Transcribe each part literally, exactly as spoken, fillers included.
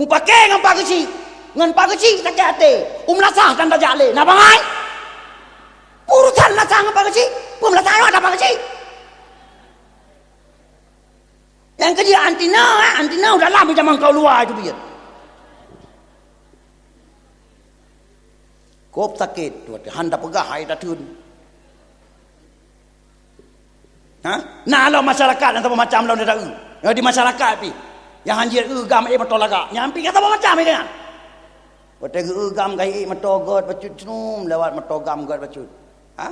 Mupakè ngon Pak Geuchik, ngon Pak Geuchik sakét até. U meulasah tan tajak lé, na bangai? Urusan meulasah ngon Pak Geuchik, peue meulasah ngon Pak Geuchik? Nyang keujeuet anti na, anti na u dalam, jameun keu luwa itu biet. Kop sakét, tu hana peugah hai tateun. Ha? Na lom masyarakat nyang saboh macam lom dada eu. Nyang di masyarakat pih. Nyang hanjeuet eu gam ék moto lagak. Nyang pih ka saboh macam nyan. Watèe geu eu gam ka ék moto gèt bacut crum lewat moto gam gèt bacut. Ha?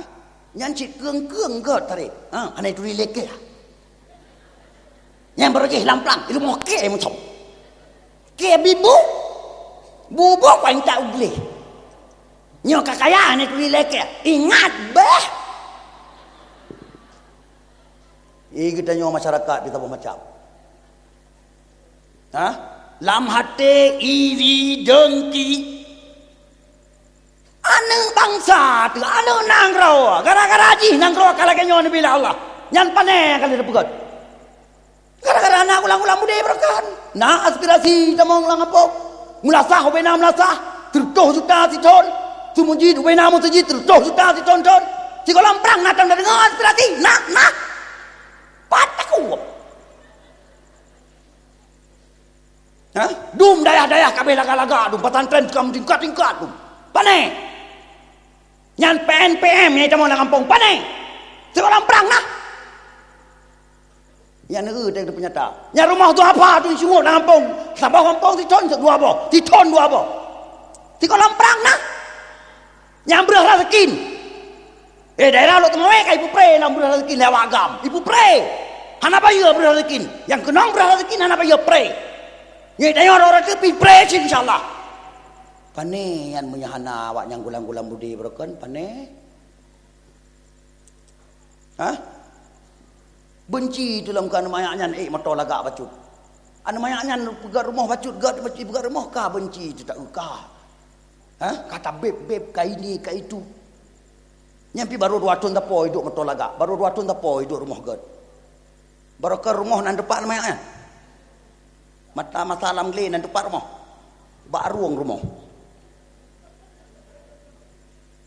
Nyan cit keung-keung gèt tarek. Ha, hana turi lekeh. Nyang barô jih lamplang, ilmu kèe meucom. Kèe bibu, bubuk wanita ugleh. Nyoe ka kaya ni turi lekeh. Ingat beh. Ih, geutanyoe masyarakat pih saboh macam. Ha? Lam até iri dengki. Aneuk bansa teuh, aneuk nanggroe, gara-gara jih nanggroe ka lagèe nyoe neubi lé Allah. Nyan pané ka lheueh teupeugöt. Gara-gara na gulang-gulang budé beureukan. Na aspirasi tamong lam gampông. Meulasah ubé na meulasah, sireutoh juta sithon. Seumeujid ubé na meuseujid, sireutoh juta sithon-thon. Sigohlom prang na tom tadeungoe aspirasi. Na, na. Pat takot. Ha? Dum dayah-dayah ka abéh lagak-lagak dum, pesantren ka meutingkat-tingkat dum. Pané? Nyan P N P M nyang itamong lam gampông, pané? Sigohlom prang na. Nyan eu teuh peunyata. Nyan rumoh duafa tu jicungut lam gampông. Saboh gampông sithon dua boh, sithon dua boh. Sigohlom prang na. Nyang breuh razekin. Eh, daerah Lhokseumawe ka ipeupré nyang breuh razekin lewat gam. Ipeupré. Hana bayeue breuh razekin. Nyang keunong breuh razekin hana bayeue pré. Nyoe tanyoe droe-droe teuh pi pré cit, insya Allah. Pané nyan meunyo hana awak nyang gulang-gulang budé beureukan, pané? Ha? Beunci teuh lom keu aneuk manyak nyan, ék moto lagak bacut. Aneuk manyak nyan peugöt rumoh bacut, göt, beunci peugöt rumoh ka beunci teuh ta-, ka. Ha? Ka tabéb-béb, ka ini, ka itu. Nyan pih barô dua thon sapo iduek moto lagak, barô dua thon sapo iduek rumoh göt. Barô ka rumoh nan teumpat aneuk manyak nyan. Mata masa lam glé nan teumpat rumoh. Bak rueng rumoh.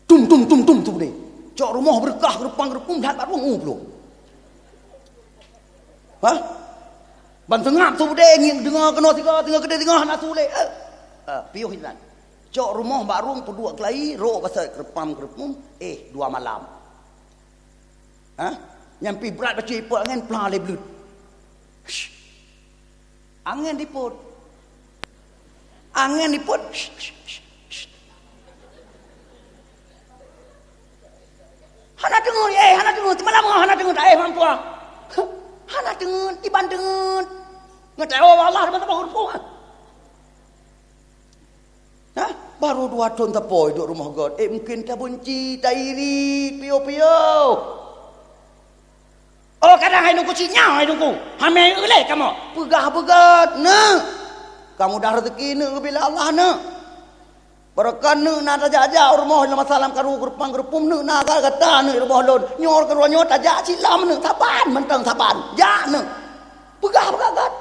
Tum, tum, tum, tum, tum deh. Cok rumoh beureukat, geurupang, geurupum, that bak rueng u plueng. Hah? Ban seungab su beudé ngieng deungoe keunoe sigoe, deungoe keudéh sigoe hana su lé. Eh. Ah, piôh inan. Cok rumoh bak rueng peuduek keulayi, rôk basai geurupam, geurupum, eh, dua malam. Hah? Nyang pih brat bacut ipot angén pla lé bleuet. Shh. Angén dipot. Angén dipot. Shh, shh, shh, shh. Hana teungeut, eh, hana teungeut. Malam hana teungeut, eh, mampu ah. Hana teungeut, iban teungeut. Ngeuteuh Allah, teuma-teuma huruf. Hah? Barô dua thon sapo iduek rumoh göt. Eh, mungken tabeunci, tairi, piôh-piôh. Oh, kadang hai nungku cit nyoe, hai nungku. Hamé uleh kamoe. Peugah beugöt, neuk. Kamoe dah rezeki neuk geubri lé Allah, neuk. Barokon neuk na tajak-jak u rumoh lam masa lam karu geurupang geurupum neuk na gata neuk rumoh lôn. Nyoe keudua nyoe tajak cit lom neuk saban mantong saban. Jak neuk. Peugah beugöt.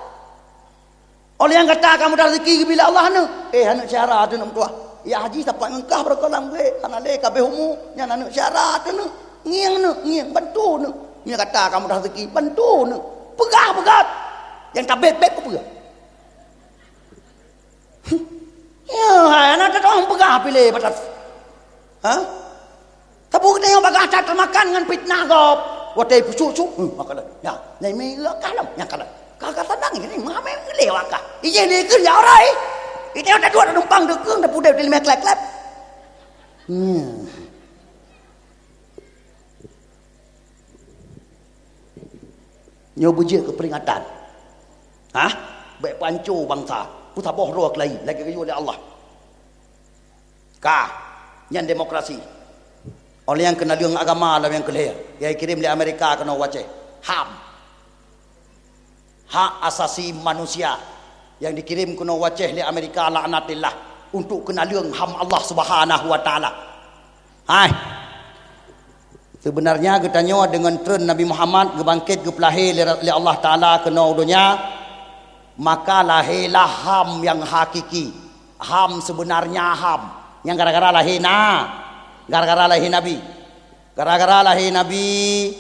Óh lheueh nyan gata ka mudah rezeki geubri lé Allah neuk. Eh, aneuk syedara teuh neuk meutuah. Ya haji sapat ngon kah barokon lam geuh, hana lé ka abéh umu, nyan aneuk syedara teuh neuk. Ngieng neuk, ngieng, bantu neuk. Meunyo gata ka mudah rezeki, bantu neuk. Peugah beugöt. Nyang tabék-bék kupeugah. Ya, hai, hana tatong peugah piléh batas. Ha? Tapi geutanyoe bagaih that teumakan ngon fitnah gob. Watèe peucuk-cuk, hmm, makanan. Ya, nyang mé ka lom, nyang ka lom. Ka, ka sanang ini, mah mé lé wakah. Ijih dikeue ya orang, eh. Itu yang tadi ada numpang dekeng, tapi udah di lima klep-klep. Hmm. Nyoe beujeuet keu peuringatan. Hah? Bèk panco bansa. Peusaboh droe keulayi, lagèe geuyue lé Allah. Ka, nyan demokrasi. Óh lheueh nyan keunaléng agama lam nyang keu lhèe, nyang jikirém lé Amerika keunoe u Aceh. HAM. Hak asasi manusia nyang jikirém keunoe u Aceh lé Amerika laknatillah untuk keunaléng HAM Allah Subhanahu wa Taala. Hai. Seubeunarnya geutanyoe deungon treun Nabi Muhammad geubangkét geupeulahé lé, lé Allah Taala keunoe u donya, Maka lahé lah HAM nyang hakiki. HAM sebenarnya HAM. Nyang gara-gara lahé na. Gara-gara lahé Nabi. Gara-gara lahé Nabi,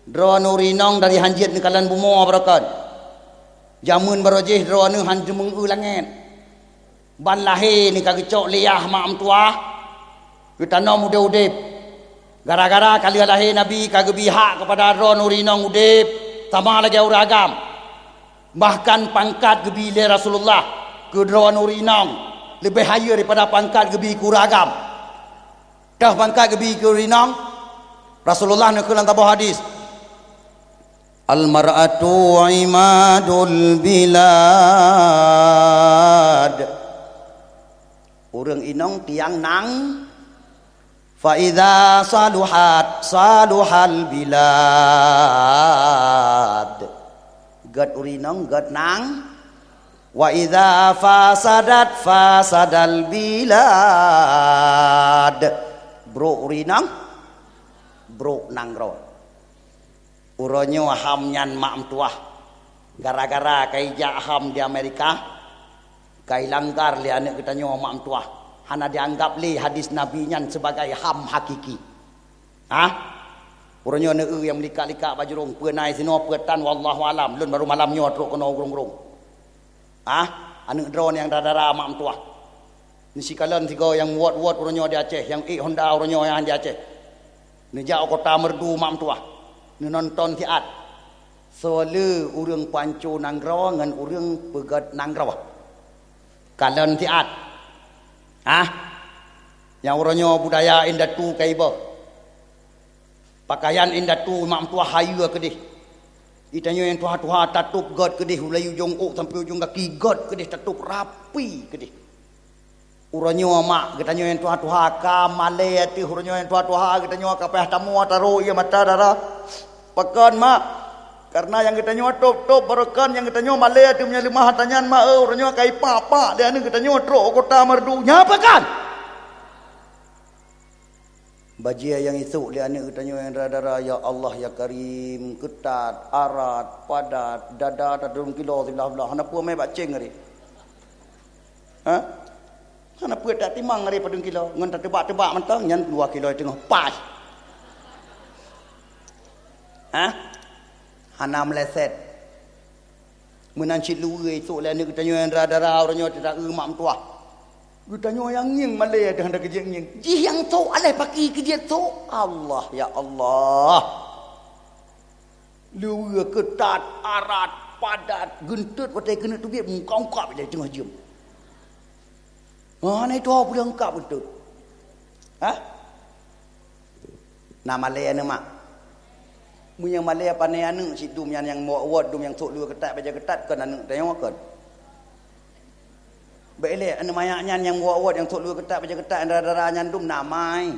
droeneuh ureueng inong dari hanjeuet neukalon bumoe barokon. Jameun barô jih droeneuh han teumeung-eu langét. Ban lahé ni ka geucok lé yah mak meutuwah, geutanom udeb-udeb. Gara-gara ka lheueh lahé Nabi ka geubi hak keupada droeneuh ureueng inong udeb sama lagée ureueng agam. Bahkan pangkat geubi lé Rasulullah keu droeneuh ureueng inong leubeh hayeue daripada pangkat geubi keu ureueng agam. Teuh pangkat geubi keu ureueng inong, Rasulullah neukheun lam saboh hadis, "Al-mar'atu imadul bilad." Ureueng inong tiang nang. "Fa idza saluhat, saluhal bilad." Gét ureueng inong, gét nang. "Wa idza fasadat, fasadal bilad." Brok ureueng inong, brok nanggroe. Uroe nyoe HAM nyan mak meutuwah. Gara-gara ka ijak HAM di Amerika, ka ilanggar lé aneuëk geutanyoe mak meutuwah. Hana dianggab lé hadis Nabi nyan sibagai HAM hakiki. Hah? Uroe nyoe neueu nyang meulikak-likak bajurông, peue na sinoe, peue tan, wallahu alam. Lôn baru malam nyoe trok keunoe ureuëng-ureuëng. Ah, aneuëk droeneuh nyang dara-dara mak meutuwah. Neusikalon sigoe nyang wot-wot uroe nyoe di Aceh, nyang ék honda uroe nyoe nyang di Aceh. Neujak u Kota Meureudu mak meutuwah. Neunonton siat. Soe le ureuëng panco nanggroe ngon ureuëng peugét nanggroe. Kalon siat. Ah, nyang uroe nyoe budaya indatu ka iboh. Pakaian indatu mak meutuwah hayeue keudeh. Geutanyoe nyang tuha-tuha tatôb gét keudeh, mulai ujong ôk sampoe ujong gaki gét keudeh, tatôb rapi keudeh. Uroe nyoe mak geutanyoe nyang tuha-tuha ka malée ateueh, uroe nyoe nyang tuha-tuha geutanyoe ka payah tamoe tarok ie mata dara. Pakon mak? Kareuna nyang geutanyoe tôb-tôb barokon nyang geutanyoe malée ateueh meunyoe leumah ata nyan mak, eh, uroe nyoe ka ipak-pak lé aneuëk geutanyoe trok u Kota Meureudu. Nyan pakon? Bajée nyang isôk lé aneuëk geutanyoe nyang dara-dara, ya Allah ya Karim, keutat, arat, padat, dada tadong kilo siblah-blah, hana peue mé bak céng hari. Ha? Hana peue tatimang hari padong kilo, ngon tateubak-teubak mantong nyan dua kilo teungoh paih. Ha? Hana meuleset. Meunan cit luweue isôk lé aneuëk geutanyoe nyang dara-dara uroe nyoe teuta-eu mak meutuwah. Geutanyoe nyang ngieng malée teuh hana keujeuet ngieng. Jih nyang sôk aléh paki keujeuet sôk. Allah, ya Allah. Luweue keutat, arat, padat, geunteut watée keuneuk teubiet mungkab-ungkab ilée teungoh jeuem. Hana ituha puléh ungkab beutôi. Hah? Na malée aneuëk mak? Meunyoe malée pané aneuëk cit dum nyan nyang wot-wot dum nyang sôk luweue keutat bajée keutat kon aneuëk tanyoe kon. Bék ilée aneuëk manyak nyan nyang wot-wot nyang sôk luweue keutat bajée keutat nyang dara-dara nyan dum na mai.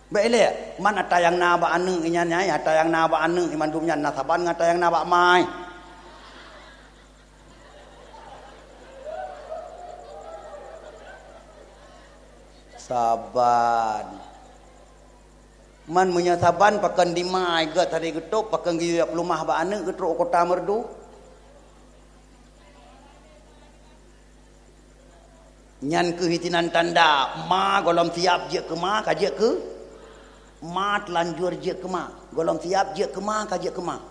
Bék ilée, man ata nyang na bak aneuëk nyan nyai, ata nyang na bak aneuëk mandum nyan na saban ngon ata nyang na bak mai. Saban. Man meunyoe saban pakon di mai gét hari geutôb, pakon geuyue peulumah bak aneuëk geutrok u Kota Meureudu. Nyan kheueh sinan tanda ma gohlom siab jeuet keu ma, ka jeuet keu ma, teulanjur jeuet keu ma. Gohlom siab jeuet keu ma, ka jeuet keu ma.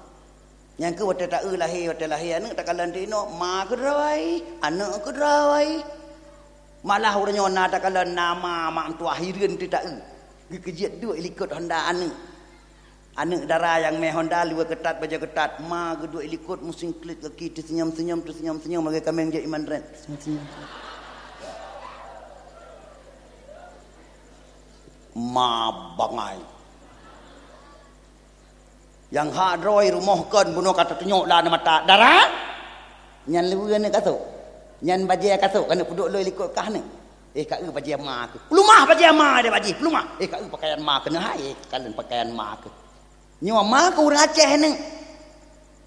Nyan kheueh watée ta-eu lahé, watée lahé aneuëk takalon teuh inoe, ma keudroe, aneuëk keudroe. Malah uroe nyoe na takalon na ma mak meutuwah hireuen teuh ta-eu. Geukeujeuet duek likot honda aneuëk. Aneuëk dara nyang mé honda luweue keutat bajée keutat, ma geuduek likot musing klit gaki teusenyum-senyum, teusenyum-senyum lagée kaméng jeuet iman ren. Teusenyum-senyum. Ma bangai. Nyang hak droe rumoh kon bunoe ka tatunyok lam mata. Dara? Nyan luweue aneuëk kasôk. Nyan bajée kasôk, keuneuk peuduek lôi likot kah aneuëk. Eh, ka eu bajée ma keuh. Peulumah bajée ma deh bajih, peulumah. Eh, ka eu pakaian ma keuh neuhai, eh, kalon pakaian ma keuh. Nyoe ma keuh ureuëng Aceh aneuëk.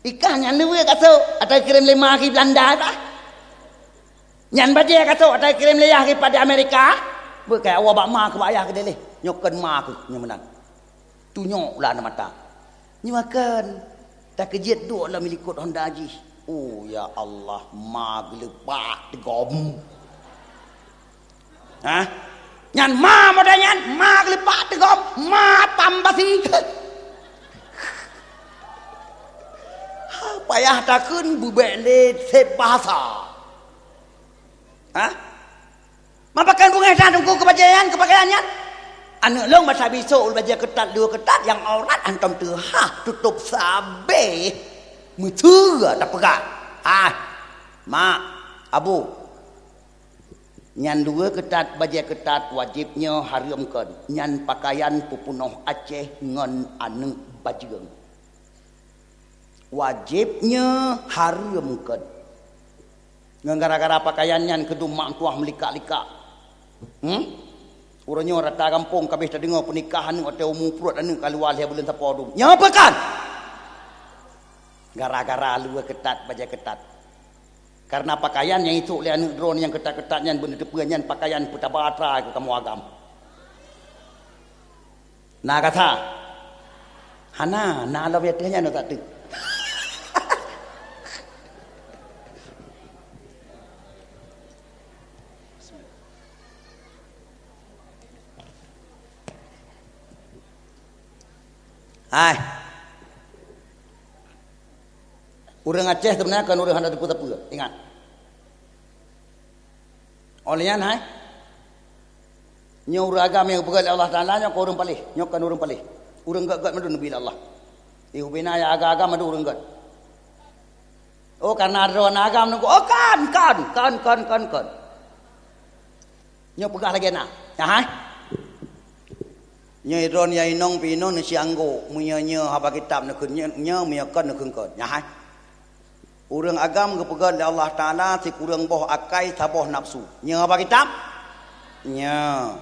Ikah nyan luweue kasôk, ata kirém lé ma keuh Belanda tah. Nyan bajée kasôk ata kirém lé yah keuh pat di Amerika. Beukai awak bak ma keuh bak yah keuh dileh. Nyoe kon ma keuh nyang meunan. Tunyok ulah aneuk mata. Nyoe kon. Takeujeuet duek lam likot honda jih. Oh, ya Allah, ma geuleupak teugom. Hah? Nyan ma model nyan, ma geuleupak teugom, ma pambasi. Payah takheun beubek lé seb bahasa. Hah? Ma pakon beungéh that teungku keu bajée nyan, keu pakaian nyan? Aneuk lôn masa bisok bajée keutat dua keutat nyang aurat hantom teuhah tutôp sabé. Meuteue tapeugah. Hai, mak, abu. Nyan dua keutat bajée keutat wajéb nyoe hareuem kon. Nyan pakaian peupunoh Aceh ngon aneuk bajeueng. Wajéb nyoe hareuem kon. Ngon gara-gara pakaian nyan keudum mak tuah meulikak-likak. Hmm? Uroe nyoe rata gampông ka abéh tadeungoe peunikahan watée umu pruet aneuk ka luwa lhée buleuen sapo dum. Nyoe peue kon? Gara-gara lue keutat bajée keutat. Karena pakaian nyang isok lé aneuk droe nyang keutat-keutat nyan beuneuteupeu nyan pakaian peutaba atra keu kamoe agam. Na gata? Hana, na lom ateueh nyan tak teuk. Hai. Ureuëng Aceh sebenarnya kan ureuëng hana teupeu-teupeu. Ingat. Oleh nyan hai, nyoe ureuëng agam nyang geupeugah lé Allah Taala nyoe kon ureuëng paléh, nyoe kon ureuëng paléh. Ureuëng gét-gét mandum neubi lé Allah. Di ubena ya agam-agam mandum ureuëng gét. Oh, karena droe na agam nunggu. Oh, kan, kan, kan, kan, kan, kan. Nyoe peugah lagée na. Nyan hai. Nyoe droe ya inong pi inong neusianggô, meunyoe nyoe haba kitab neukheun nyoe, nyoe meunyoe kon neukheun kon. Nyan hai. Ureuëng agam geupeugét lé Allah Taala sikureueng boh akai saboh nafsu. Nyoe haba kitab? Nyoe.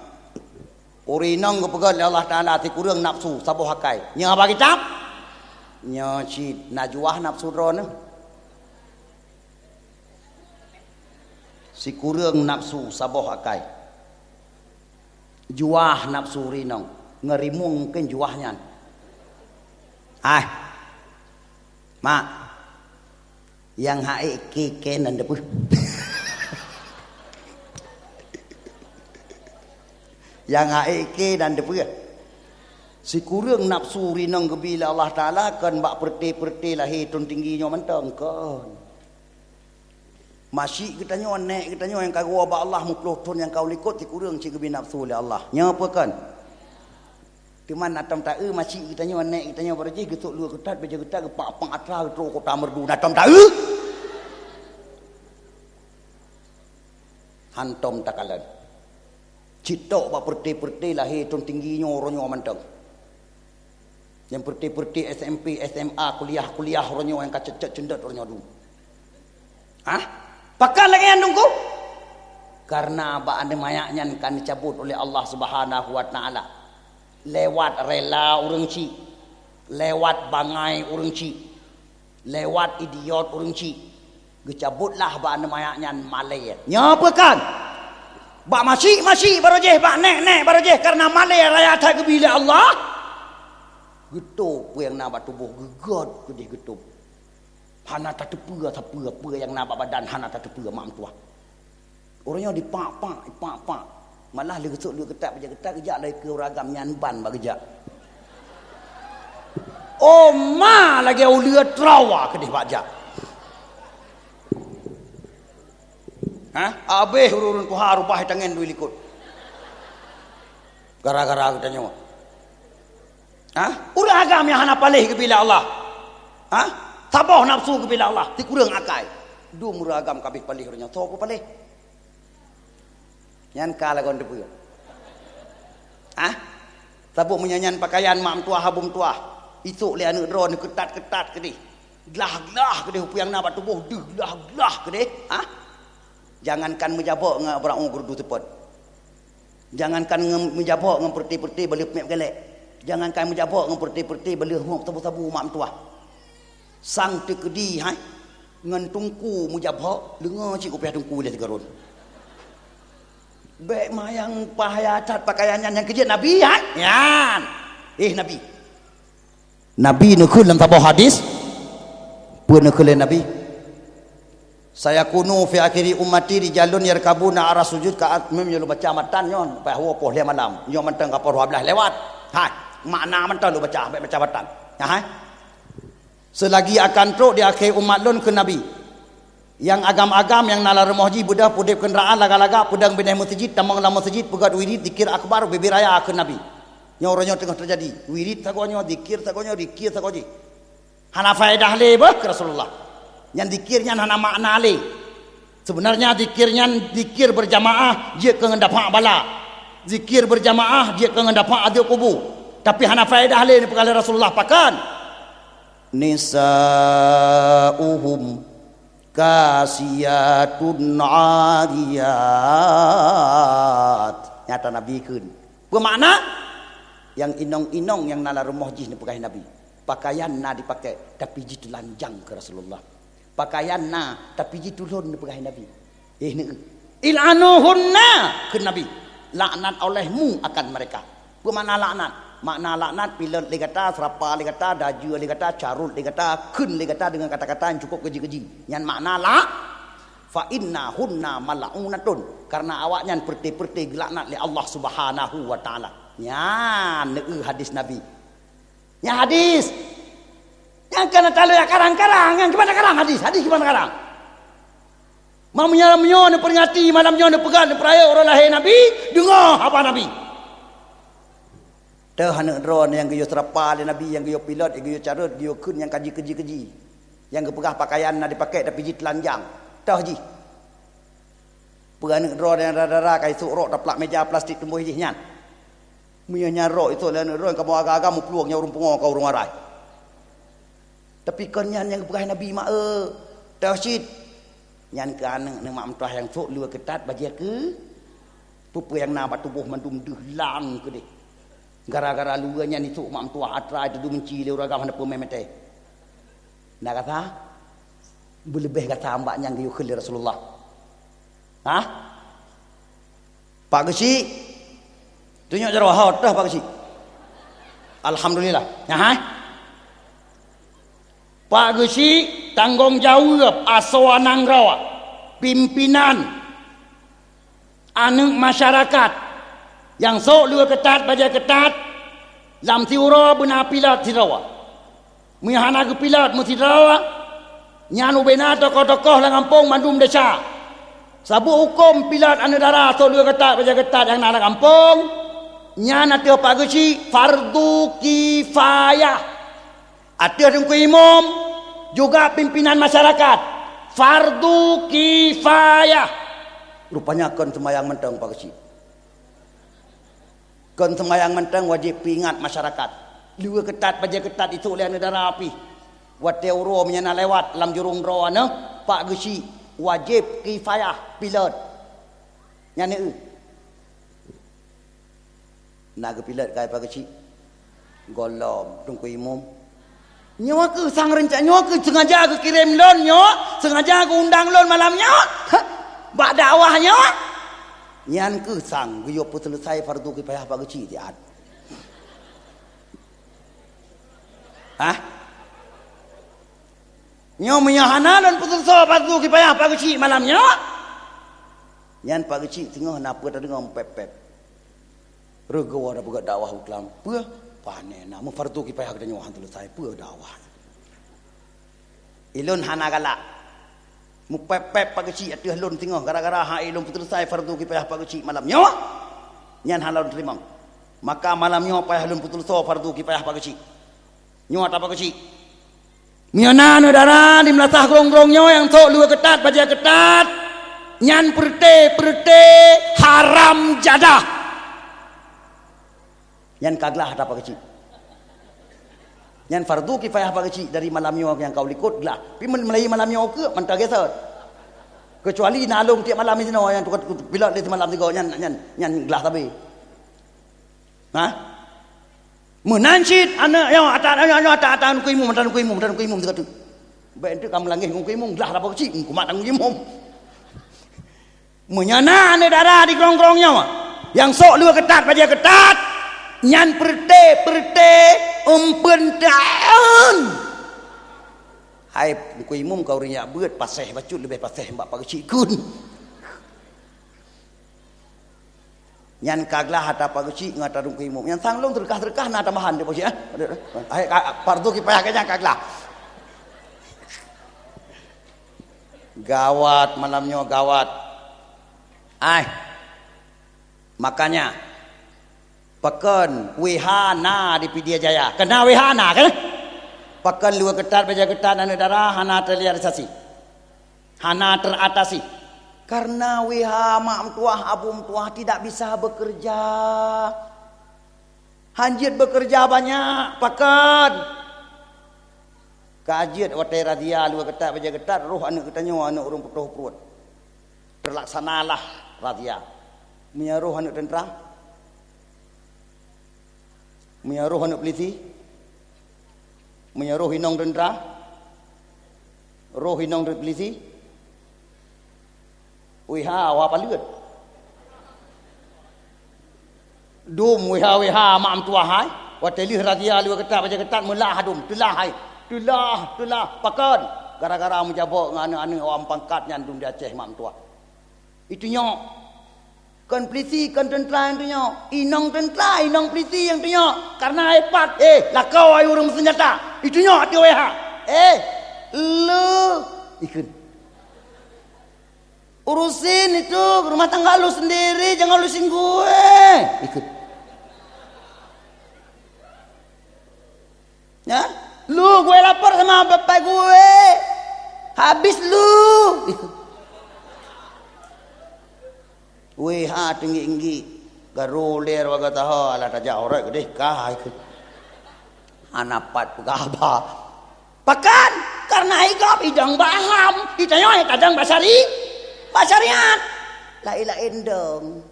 Ureuëng inong geupeugét lé Allah Taala sikureueng nafsu saboh akai. Nyoe haba kitab? Nyoe cit na juah nafsu droeneuh. Sikureueng nafsu saboh akai. Juah nafsu rinong. Ngeurimueng mungken juah nyan. Hai. Mak. Nyang hai ke ke nan deupeu. Nyang hai ke nan deupeu. Sikureueng nafsu rinong geubi lé Allah Taala kon bak peureuté-peureuté lahé thon tinggi nyoe mantong kon. Masyik geutanyoe, nèk geutanyoe nyang ka geuwoe bak Allah meuploh thon nyang ka u likot sikureueng cit geubi nafsu lé Allah. Nyoe peue kon? Teuma na tom taeu masyik geutanyoe, nèk geutanyoe baroe jih geusok lue keutat, bajée keutat, geupak-pak atra, geutrok kota merdu. Na tom taeu? Hantom takalon. Cit tok bak peureuté-peureuté lahé thon tinggi nyoe uroe nyoe mantong. Nyang peureuté-peureuté S M P, S M A, kuliah-kuliah uroe nyoe nyang ka cét-cét ceundet uroe nyoe dum. Hah? Pakon lagée nyan teungku? Karena bak aneuk manyak nyan ka neucabut oleh Allah Subhanahu wa Taala. Lewat rela ureuëng cit, lewat bangai ureuëng cit, lewat idiot ureuëng cit. Geucabutlah bak aneuk manyak nyan malée. Nyoe peue kon? Bak masyik-masyik baroe jih, bak nèk-nèk baroe jih, karena malée raya that geubi lé Allah. Geutôp peue nyang na bak tuboh, geugét keudeh geutôp. Hana tateupeue sapeue, peue nyang na bak badan hana tateupeue mak meutuah. Ureuëng nyoe dipak-pak, dipak-pak. Malah lé geusok lé keutat, bajée keutat, geujak lé keu ureuëng agam nyan ban bak geujak. Oh ma lagée uleue trawa keudeh bak jak. Hah? Abéh ureuëng-ureuëng tuha rubah tangen dui likot. Gara-gara geutanyoe. Hah? Ureuëng agam nyang hana paléh geubi lé Allah. Hah? Saboh nafsu geubi lé Allah, sikureueng akai. Dum ureuëng agam ka abéh paléh uroe nyoe, soe peupaléh? Nyan ka lagon teupeue. Hah? Saboh meunyoe nyan pakaian mak meutuah, abu meutuah. Isok lé aneuk droe neukeutat-keutat keudeh. Glah-glah keudeh peue nyang na bak tuboh, deuh glah-glah keudeh. Hah? Jangankan meujabok ngon barang u geureudu seupôt. Jangankan ngon meujabok ngon peureuté-peureuté bak lheueh peumiet galek. Jangankan meujabok ngon peureuté-peureuté bak lheueh hok sabu-sabu mak meutuah. Sang teukeudi hai ngon teungku meujabok, leungoe cit kupiah teungku ilée sigaron. Bék mayang payah that pakaian nyan nyang keu jeuet Nabi, hai? Nyan. Eh, Nabi. Nabi neukheun lam saboh hadis, peue neukheun lé Nabi? "Sayakunu fi akhiri ummati rijalun yarkabuna ala sujud ka at-," mim nyoe lôn baca matan nyoe, bah woe poh lhèe malam. Nyoe mantong ka poh dua belas lewat. Hai, makna mantong lôn baca, bék baca matan. Hai. "Seulagi akan trok di akhé umat lôn," kheun Nabi. "Nyang agam-agam nyang na lam rumoh jih beudôh peudeb keundaraan laga-laga peudong binéh meuseujid, tamong lam meuseujid, peugét wirid, zikir akbar, bubé raya," kheun Nabi. Nyoe uroe nyoe teungoh teujadi. Wirid sagoe nyoe, zikir sagoe nyoe, zikir sagoe jih. Hana faedah lé beuh keu Rasulullah. Nyan zikir nyan hana makna lé. Seubeunarnya zikir nyan zikir beurjamaah jeuet keu ngon dafa' bala. Zikir beurjamaah jeuet keu ngon dafa' azeub kubu. Tapi hana faedah lé neupeugah lé Rasulullah pakon. "Nisa'uhum kasiyatun 'ariyat." Nyata Nabi kheun. Peue makna? Nyang inong-inong nyang na lam rumoh jih neupeugah Nabi. Pakaian na dipakai, tapi jiteulanjang keu Rasulullah. Pakaian na, tapi jitulon neupeugah Nabi. Eh, neu. "Il'anuhunna," kheun Nabi. "Laknat olehmu akan mereka." Peue makna laknat? Makna laknat, pilot lé gata, seurapa lé gata, dajeue lé gata, carôt lé gata, kheun lé gata deungon kata-kata nyang cukup keji-keji. Nyan makna la-, "Fa innahunna mal'unatun," karena awaknyan peureute-peureute geulaknat lé Allah Subhanahu wa Ta'ala. Nyan neu hadis Nabi. Nyan hadis. Nyang kana talo ya karang-karang, nyang gimana karang hadis? Hadis gimana karang? Malam nyoe, malam nyoe neuperingati, malam nyoe neupeugah, neupeurayeuk uroe lahé Nabi, deungoe haba Nabi. Teuh aneuk droe nyang geuyue seurapa lé Nabi, nyang geuyue pilot, nyang geuyue carôt, geuyue kheun nyang kaji keji-keji. Nyang geupeugah pakaian na dipakai tapi jiteulanjang. Teuh jih. Peue aneuk droe nyang dara-dara ka isôk rok taplak meja plastik tumbôh jih nyan. Meunyoe nyan rok isôk lé aneuk droe kamoe agam-agam meuplueng nyang ureueng pungo ka ureueng arai. Tapi kon nyan nyang geupeugah Nabi ma-e, teuh cit. Nyan keu aneuk neuh mak meutuah nyang sôk lue keutat bajée keu peue-peue nyang na bak tuboh mandum deuh lang keudeh. Gara-gara lue nyan isôk mak meutuah atra itu deuh meunci lé ureueng agam hana peumé meuté. Na gata? Beuleubeh gata ambak nyang geuyue kheun lé Rasulullah. Hah? Pak Geuchik, tunyok jaroe, ho, teuh Pak Geuchik. Alhamdulillah. Nyan hai. Pak Geuchik tanggong jaweueb asoe nanggroe, pimpinan aneuk masyarakat nyang sôk lue keutat bajée keutat lam siuroe beuna pilot sidroe. Meunyoe hana geupilot meusidroe, nyan ubena tokoh-tokoh lam gampông mandum desya. Saboh hukôm pilot aneuk dara sôk lue keutat bajée keutat nyang na lam gampông, nyan ateueh Pak Geuchik fardu kifayah. Ateueh teungku imum juga pimpinan masyarakat fardu kifayah. Rupanya kon seumayang mantong Pak Geuchik. Kon seumayang mantong wajéb peuingat masyarakat. Lue keutat bajée keutat isôk lé aneuk dara pih. Watée uroe meunyan na lewat lam jurông droe nyoe, Pak Geuchik wajéb kifayah pilot. Nyan eu. Na geupilot kai Pak Geuchik. Gohlom teungku imum. Nyoe keuh sang rencana, nyoe keuh sengaja geukirém lôn nyoe, sengaja geuundang lôn malam nyoe. Bak dakwah nyoe. Nyan keuh sang geuyue peuseuleusai fardu kifayah Pak Geuchik siat. Hah? Nyoe meunyoe hana lôn peuseuleusai fardu kifayah Pak Geuchik malam nyoe, nyan Pak Geuchik singoh na peue tadeungoe pép-pép. Reugoe na peugah dakwah u klam. Peue? Pane na meufardu kifayah geutanyoe han teuleusoe. Peue dakwah? Ilôn hana galak. Meupép-pép Pak Geuchik ateueh lôn singoh gara-gara hai lôn peuteuleusoe fardu kifayah Pak Geuchik malam nyoe. Nyan hana lôn teurimong. Maka malam nyoe payah lôn peuteuleusoe fardu kifayah Pak Geuchik. Nyoe ata Pak Geuchik. Meunyoe na aneuk dara di meulasah grong-grong nyoe nyang sôk luweue keutat, bajée keutat, nyan peureute-peureute haram jadah. Nyan ka glah ata Pak Geuchik. Nyan fardu kifayah Pak Geuchik dari malam nyoe nyang ka u likot glah. Pi meulai malam nyoe keuh mantong geusot. Keucuali na lôn tiep malam di sinoe nyang tukang pilot lé simalam sigoe nyan, nyan, nyan glah sabe. Hah? Meunan cit aneuk nyoe, ata nyoe, nyoe ata, ata Teungku Imum, ata Teungku Imum, ata Teungku Imum sigoe tu. Bék enteuk ka meulangeh ngon Teungku Imum, glah ata Pak Geuchik, kumat ata Teungku Imum. Meunyoe na aneuk dara di grong-grong nyoe, nyang sok luweue keutat bajée keutat, nyan peureuté-peureuté eumpeuen taun. Hai Teungku Imum, ka ureuëng jak beuet paséh bacut leubeh paséh bak Pak Geuchik kheun. Nyan ka glah ata Pak Geuchik ngon ata Teungku Imum. Nyan sang lôn teureukah-teureukah na tambahan di posisi, eh. Hai ka, fardu kifayah ka nyan ka glah. Gawat malam nyoe, gawat. Ai. Makanya, pakon W H na di Pidie Jaya? Keunan W H na, kan? Pakon luweue keutat bajée keutat aneuk dara hana terrealisasi, hana teratasi? Karena W H mak meutuah, abu meutuah tidak bisa bekerja. Han jeuet bekerja banyak, pakon? Ka jeuet watée razia luweue keutat bajée keutat, roh aneuk geutanyoe, aneuk ureuëng putôh pruet. Terlaksanalah razia. Meunyoe roh aneuk teuntra, meunyoe roh aneuk peulisi, meunyoe roh inong teuntra, roh inong peulisi, W H wa paleuet. Dum W H, W H mak meutuah hai. Watée lheueh razia luweue keutat bajée keutat meulah dum, teulah hai. Teulah, teulah. Pakon? Gara-gara meujabok ngon aneuk-aneuk awak pangkat nyan dum di Aceh mak meutuah. Itunyok. Kon peulisi, kon teuntra nyang tunyok. Inong teuntra, inong peulisi nyang tunyok. Karena hebat. Eh, lakoe hai ureuëng meuseunjata. Itunyok ateueh W H. Eh, lu ikheun. Urusin itu rumah tangga lu sendiri, jangan lu singgung. Ikheun. Ya? Lu gue lapor sama bapak gue. Habis lu. Ikheun. W H tinggi-tinggi. Garu ler waga taha ala tajak orang gedeh kah ikheun. Hana pat peugah haba. Pakon? Karena igop idong bak ham, itanyoe tajang bak syari-, bak syariat. Laén-laén dong.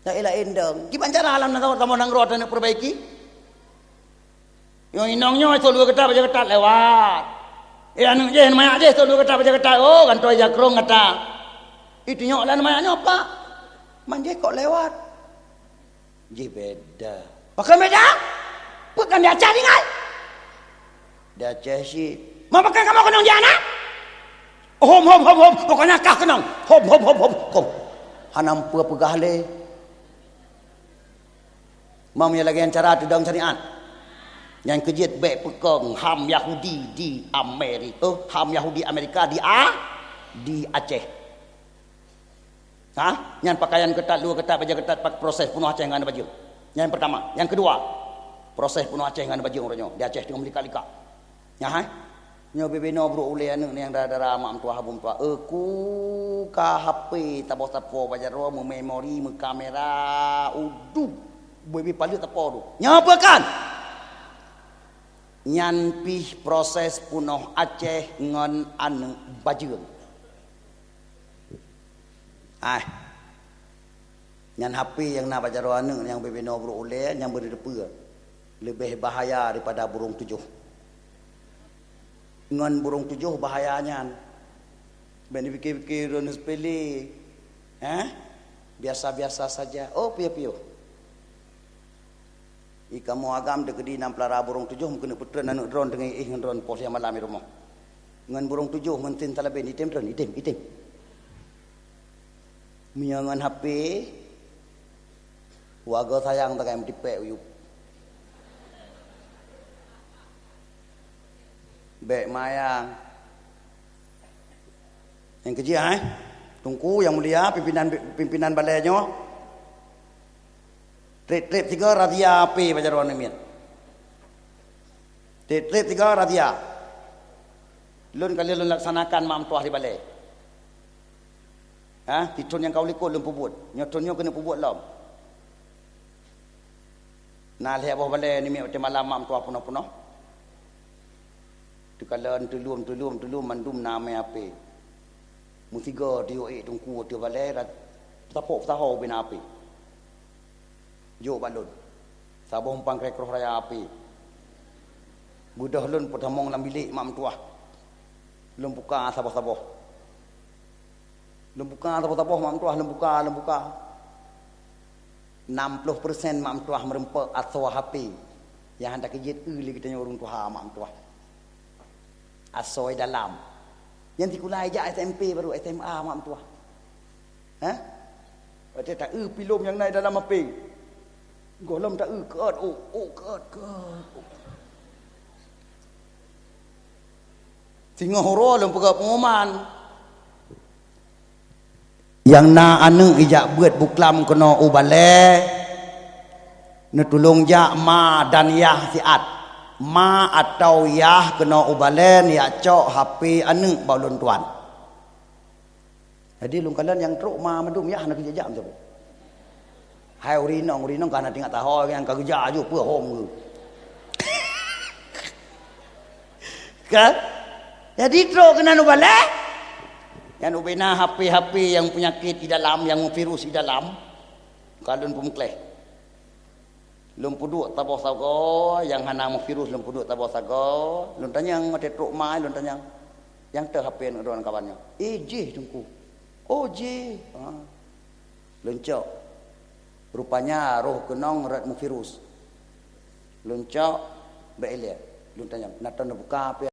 Laén-laén dong. Kiban cara alam nanggroe, tamu nanggroe taneuk perbaiki. Nyoe inong nyoe sok luweue keutat bajée keutat lewat. Eh, aneuk jih, manyak jih sok luweue keutat bajée keutat. Oh, gantoi jakrong gata. Itunyok lan manyak nyoe, Pak. Man jih kok lewat. Jih beda. Pakon beda? Peue kan di Aceh tinggai? Di Aceh cit. Ma pakon kamoe keunong di anak? Hom, hom, hom, hom. Pokoknya kah keunong. Hom, hom, hom, hom, hom. Hana peue peugah lé. Mam ya lagée nyan cara teudong syariat. Nyang keujeuet bék peukong ham Yahudi di Amerika, ham Yahudi Amerika di A-, di Aceh. Ha? Nyan pakaian keutat, luweue keutat, bajée keutat, pak-, proses punoh Aceh ngon bajeueng. Nyan pertama. Nyang keudua, proses punoh Aceh ngon bajeueng uroe nyoe. Di Aceh teungoh meulikat-likat. Nyan hai. Nyoe bibinoe brok ulée aneuk nyang dara-dara mak meutuah abu meutuah. Euku ka H P saboh sapo bak jaroe, meumemori, meukamera, udub. Bui-bui paleuet sapo tu. Nyoe peue kan? Nyan pih proses punoh Aceh ngon aneuk bajeueng. Ai. Nyan H P nyang na bak jaroe aneuk nyang bibinoe brok ulée nyang beureuteupeue leubeh bahaya daripada burong tujoh. Ngon burong tujoh bahaya nyan. Bék neupiké-piké droen seupele. Hah? Biasa-biasa saja. Oh, piôh-piôh. I kamoe agam teukeudi na peulara burong tujoh meukeuneuk peutreun aneuk droen teungoh éh ngon droen poh siang malam i rumoh. Ngon burong tujoh ngon tin talaben item droen, item, item. Meunyoe ngon H P, wagoe sayang takai meutipék uyueb. Bék mayang. Nyang keujih, eh? Teungku nyang mulia, pimpinan, pimpinan balai nyoe. Trép-trép sigoe razia H P bak jaroe aneuk miet. Trép-trép sigoe razia. Lôn ka lheueh lôn laksanakan mak meutuah di balai. Ha, di thon nyang ka u likot lôn peubuet. Nyoe thon nyoe keuneuk peubuet lom. Na lhée boh balée nimiet watée malam mak meutuah peunoh-peunoh. Teukalon teulom, teulom, teulom mandum na mé H P. Meusigoe tiyok ék teungku ateueh balée, rat-, tapok peusaho ubé na H P. Jok bak lôn. Saboh umpang krek roh raya H P. Beudôh lôn peutamong lam bilék mak meutuah. Lôn buka saboh-saboh. Lôn buka saboh-saboh mak meutuah, lôn buka, lôn buka. Enam puluh persen mak meutuah meureumpok asoe H P. Nyang hana keujeuet eu lé geutanyoe ureuëng tuha mak meutuah. Asoe dalam. Nyang sikula jak S M P baru S M A mak meutuah. Hah? Watée ta eu filem nyang na dalam H P. Gohlom ta eu keut, oh, oh, keut, keut. Singoh uroe lôn peugah pengumuman. Nyang na aneuëk ijak beuet buklam keunoe u balée, neutulông jak ma dan yah siat. Ma atawa yah keunoe u balée neujak cok H P aneuëk bak ulôn tuan. Jadi lôn kalon nyang trok ma mandum yah na keujak jam saboh. Hai ureuëng inong, ureuëng inong ka na tinggai taho nyang ka geujak aju peue hom ke. Kan? Jadi trok keunan u balée. Nyan ubena H P-H P nyang peunyakét di dalam, nyang virus di dalam. Ka lôn peumeukleh. Lôn peuduek saboh sagoe, nyang hana meuvirus lôn peuduek saboh sagoe. Lôn tanyong watée trok ma, lôn tanyong. Nyang teuh H P droe kawan nyoe. Eh, jih Teungku. Oh, jih. Ha. Lôn cok. Rupanya roh keunong rot meuvirus. Lôn cok, bék ilée. Lôn tanyong, na tan buka H P?